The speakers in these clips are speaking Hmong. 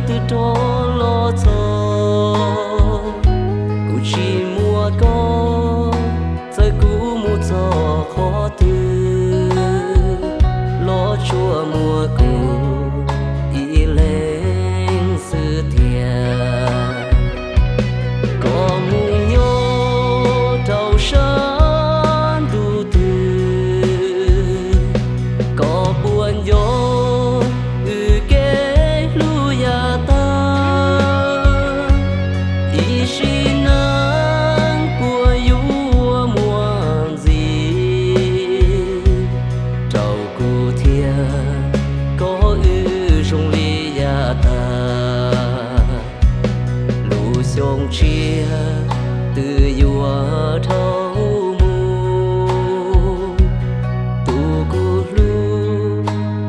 twg rov los txog, kuv tsis muaj koj, txawm kuv mus txog qhov twg los tsuas muaj kuv ib leeg xwb tiag. Koj mus nyob rau sab ntuj twg, koj puas nco wb kev hlub yav tag? Ib sim neej puas yuav muaj ntxiv rau kuv thiab koj wb zoo li yav tag? Lub xyoo tshiab twb yuav dhau mus, tus kuv hlub,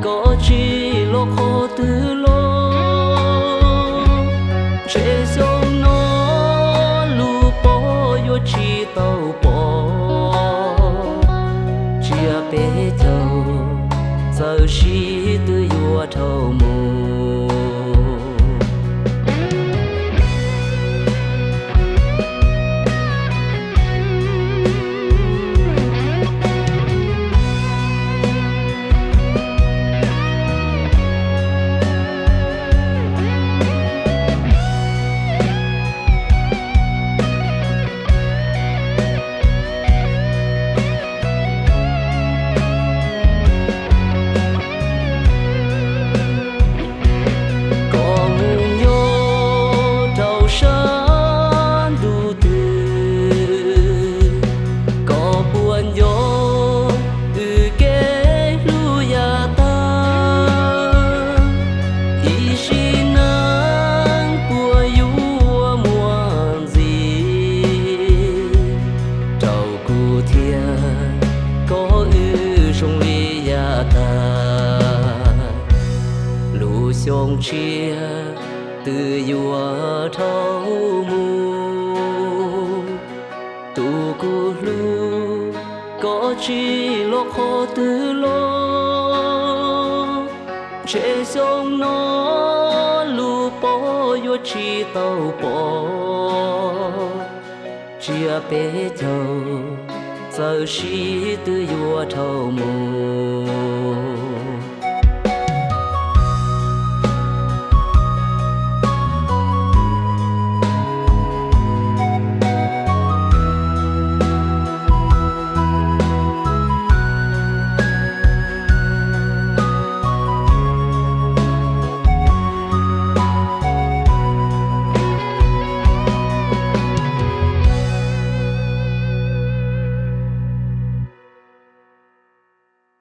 koj tsis los qhov twg los? Ntshe xyoo no lub pob yuav tsis tau pom, tsiab peb caug txawm sib twb yuav dhau mus. Koj mus nyob rau sab ntuj twg, koj puas nco wb kev hlub yav tag? Ib sim neej puas yuav muaj ntxiv rau kuv thiab koj wb zoo li yav tag? Lub xyoo tshiab twb yuav dhau mus, tus kuv hlub, koj tsis los qhov twg los? Ntshe xyoo no lub pob yuav tsis tau pom, tsiab peb caug txawm sib twb yuav dhau mus.